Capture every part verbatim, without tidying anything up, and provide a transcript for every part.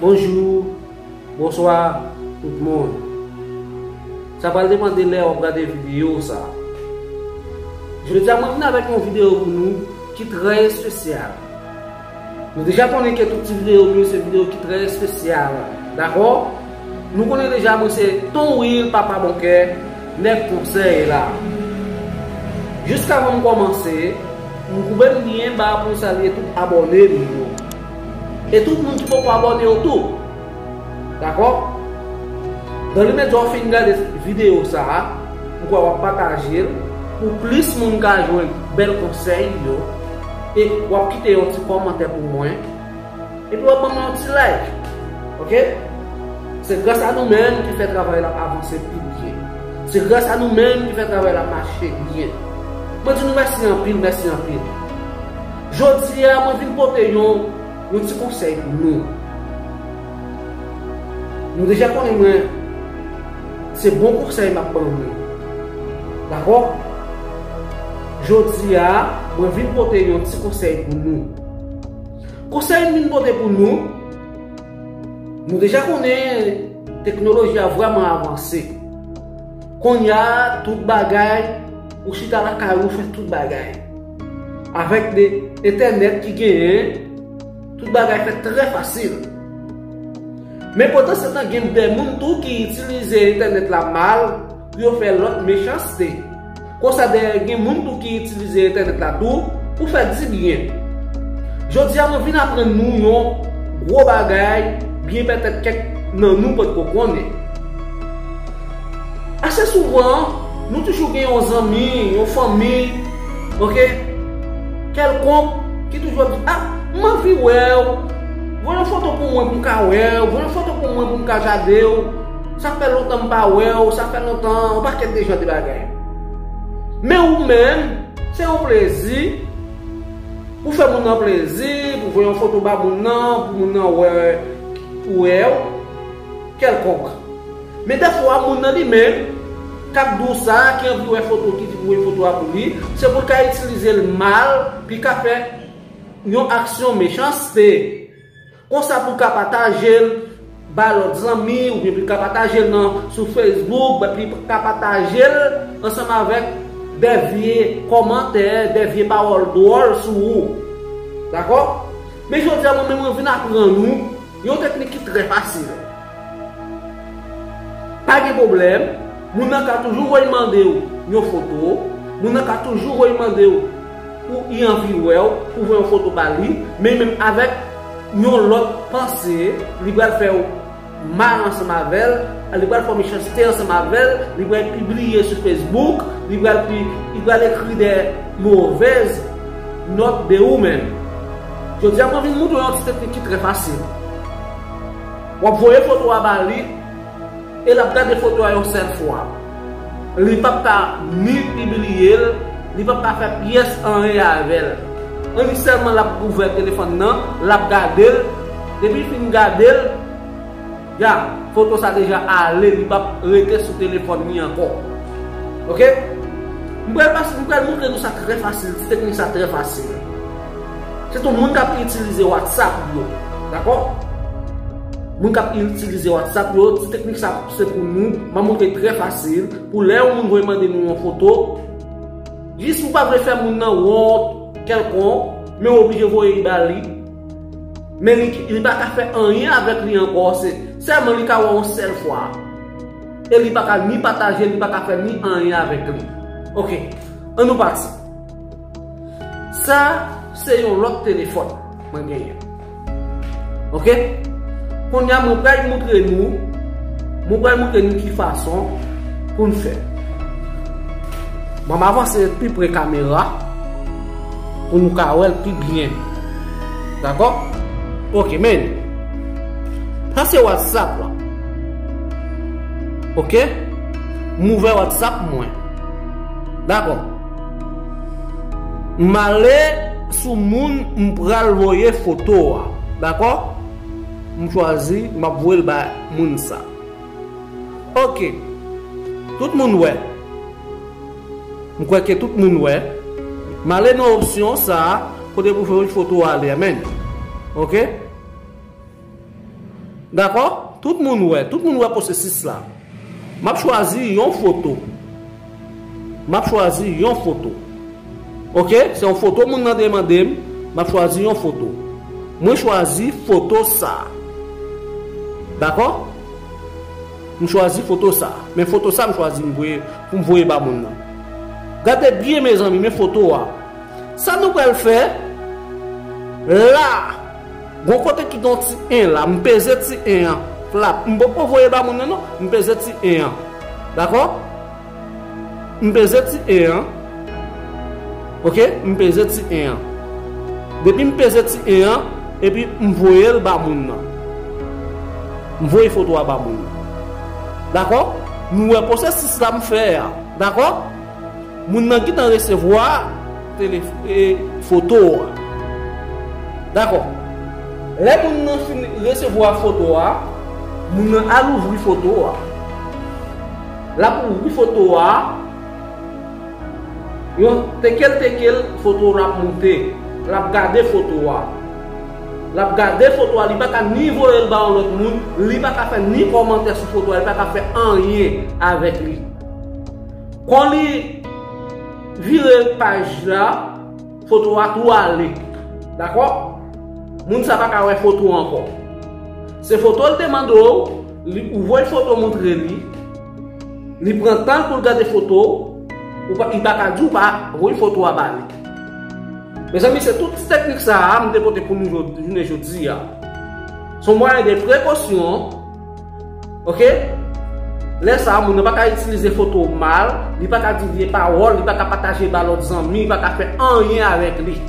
Bonjou, bonswa, tout moun. Sa pral depann de lè w ap gade videyo sa. Jodi a, mwen vin avèk yon videyo pou nou ki trè espesyal. Nou deja konnen ke tout ti videyo m yo se videyo ki trè espesyal. Dakò? Nou konnen deja mwen se Ton Will, Papa Bonkè, nèg konsèy la. Jiskavan m kòmanse, m koube m byen ba pou m salye tout abòne m yo. E tout moun ki poko abòne yo tou. Dakò? Dans l'immédiat, w fin gade videyo sa a, m kwè w ap pataje l pou plis moun ka jwenn bèl konsèy yo. E w ap kite yon ti kòmantè pou mwen. Epi w ap ban mwen yon ti like. Oke? Se gras a nou menm ki fè travay la ap avanse pi byen. Se gras a nou menm ki fè travay la ap mache byen. Mwen di nou mèsi anpil, mèsi anpil. Jodi a, mwen vin pote yon, yon ti konsèy pou nou. Nou deja konnen mwen, se bon konsèy m ap ban nou. Dakò? Jodi a, mwen vin pote yon ti konsèy pou nou. Konsèy m vin pote pou nou, nou deja konnen teknoloji a vrèman avanse. Kounye a, tout bagay, ou chita lakay ou, ou fè tout bagay. Avèk de entènèt ki genyen, tout bagay fèt trè fasil. Men pandan se tan, gen de moun tou ki itilize entènèt la mal pou yo fè lòt mechanste. Konsa dayè, gen moun tou ki itilize entènèt la tou pou fè dibyen. Jodi a, mwen vin aprann nou yon gwo bagay, byen petèt kèk nan nou potko konnen. Ase souvan, nou toujou gen yon zanmi, yon fanmi, oke, kèlkonk, ki toujou ap di, "Ah, m anvi wè w. Voye yon foto pou mwen pou m ka wè w. Voye yon foto pou mwen pou m ka gade w. Sa fè lontan m pa wè w. Sa fè lontan," yon pakèt de jan de bagay. Men ou menm, se yon plezi pou fè moun nan plezi, pou voye yon foto ba moun nan, pou moun nan wè, wè w, kèlkonk. Men dèfwa, moun nan li menm, k ap di w sa, ki anvi wè foto, ki di voye foto a pou li, se pou l ka itilize l mal, pou l ka fè yon aksyon mechanste. Konsa pou l ka pataje l ba lòt zanmi, oubyen pou l ka pataje l nan, sou Facebook, pou l ka pataje l ansanm avèk de vye kòmantè, de vye pawòl dwòl sou ou. Dakò? Men jodi a, mwen menm, mwen vin aprann nou yon teknik ki trè fasil. Pa gen pwoblèm, moun nan ka toujou voye mande w yon foto, moun nan ka toujou voye mande w pou li anvi wè w, pou voye yon foto ba li, men menm avèk yon lòt panse, li pral fè w mal ansanm avè l, li pral fè w mechanste ansanm avè l, li pral pibliye sou Facebook, li pral pi, li pral ekri de movèz nòt de ou menm. Jodi a, mwen vin montre w yon ti teknik ki trè fasil. W ap voye foto a ba li, e l ap gade foto a yon sèl fwa. Li p ap ka ni pibliye l, li p ap ka fè pyès anyen avè l. Annik sèlman l ap ouvè telefòn nan, l ap gade l, depi l fin gade l, ya, foto sa deja ale, li p ap rete sou telefòn li ankò. Oke? M pral pase, m pral montre nou sa trè fasil, ti teknik sa trè fasil. Sitou moun k ap itilize WhatsApp yo, dakò? Moun k ap itilize WhatsApp yo, ti teknik sa se pou nou, m ap montre trè fasil, pou lè yon moun voye mande nou yon foto, jis ou pa vle fè moun nan wont kèlkonk, men w oblije voye l ba li, men li, li pa ka fè anyen avèk li ankò, se sèlman li ka wè yon sèl fwa. E li pa ka ni pataje, li pa ka fè ni anyen avèk li. Oke, ann nou pati. Sa, se yon lòt telefòn mwen genyen. Oke? Kounye a, mwen pral montre nou, mwen pral montre nou ki fason pou n fè. Bon, m avanse pi pre kamera pou nou ka wè l pi byen. Dakò? Oke, men. Sa se WhatsApp la. Oke? M ouvè WhatsApp mwen. Dakò. M ale sou moun m pral voye foto a. Dakò? M chwazi, m ap voye l ba moun sa. Oke. Tout moun wè. M kwè ke tout moun wè. M ale nan opsyon sa a, kote pou fè foto a ale a, men. Oke? Dakò? Tout moun wè, tout moun wè pwosesis la. M ap chwazi yon foto. M ap chwazi yon foto. Oke? Se yon foto moun nan te mande m. M ap chwazi yon foto. Mwen chwazi foto sa. Dakò? M chwazi foto sa. Men foto sa m chwazi m voye, pou m voye ba moun nan. Gade byen, mezanmi, men foto a. Sa nou pral fè la, gon kote ki gon ti en la, m peze ti en an. Flap, m poko voye ba moun nan non, m peze ti en an. Dakò? M peze ti en an. Oke? M peze ti en an. Depi m peze ti en an, epi m voye l ba moun nan. M voye foto a ba moun nan. Dakò? Nou wè pwosesis la m fè a. Dakò? Moun nan gentan resevwa telef- e, foto a. Dakò. Lè moun nan fin resevwa foto a, moun nan al ouvri foto a. L ap ouvri foto a. Yon tekel tekel foto l ap moute. L ap gade foto a. L ap gade foto a, li pa ka ni voye l ba yon lòt moun, li pa ka fè ni kòmantè sou foto a, li pa ka fè anyen avèk li. Kon li vire paj la, foto a tou ale. Dakò? Moun sa pa ka wè foto ankò. Se foto l te mande w, li, ou voye foto montre li, li pran tan l pou l gade foto, ou pa, li pa ka di w pa voye foto a ba li. Mezanmi, se tout ti teknik sa a m te pote pou nou jodi, jounen jodi a. Se yon mwayen de prekosyon. Oke? Lè sa a, moun nan pa ka itilize foto w mal, li pa ka di vye pawòl, li pa ka pataje ba lòt zanmi, li pa ka fè anyen avèk li.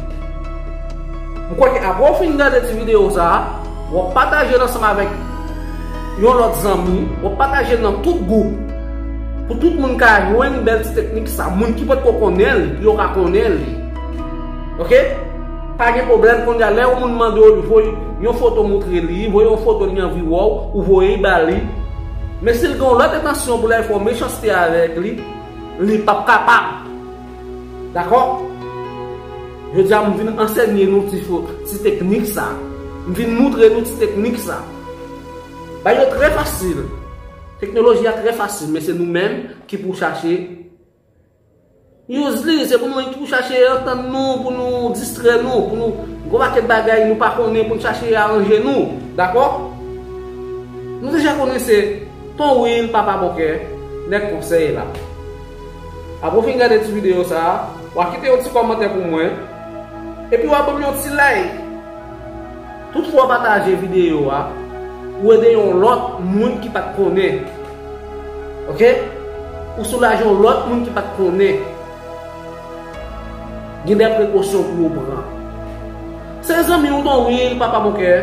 M kwè ke apre w fin gade ti videyo sa a, w ap pataje l ansanm avèk yon lòt zanmi, w ap pataje l nan tout gwoup. Pou tout moun ka jwenn bèl ti teknik sa, moun ki potko konnen l, yo ka konnen li. Oke? Pa gen pwoblèm, kounye a, lè yon moun mande w, voye yon foto montre li, voye yon foto li anvi wè w, ou voye l ba li. Men si l gen yon lòt entansyon pou l al fè yon mechanste avèk li, li p ap kapab. Dakò? Jodi a, m vin ansèye nou ti fo, ti teknik sa. M vin montre nou ti teknik sa. Bagay yo trè fasil. Teknoloji a trè fasil, men se nou menm ki pou chache use li, se pou nou menm ki pou chache antann nou, pou nou distrè nou, pou nou gwo pakèt bagay nou pa konnen, pou nou chache aranje nou. Dakò? Nou deja konnen se Ton Will, Papa Bon Kè, nèg konsèy la. Apre w fin gade ti videyo sa a, w a kite yon ti kòmantè pou mwen, epi w a ban m yon ti like. Tout fwa w pataje videyo a, ou ede yon lòt moun ki pa t konnen. Oke? Ou soulaje yon lòt moun ki pa t konnen. Gen de prekosyon pou yo pran. Se zanmi w Ton Will, Papa Bon Kè,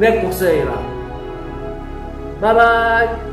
nèg konsèy la. Babay!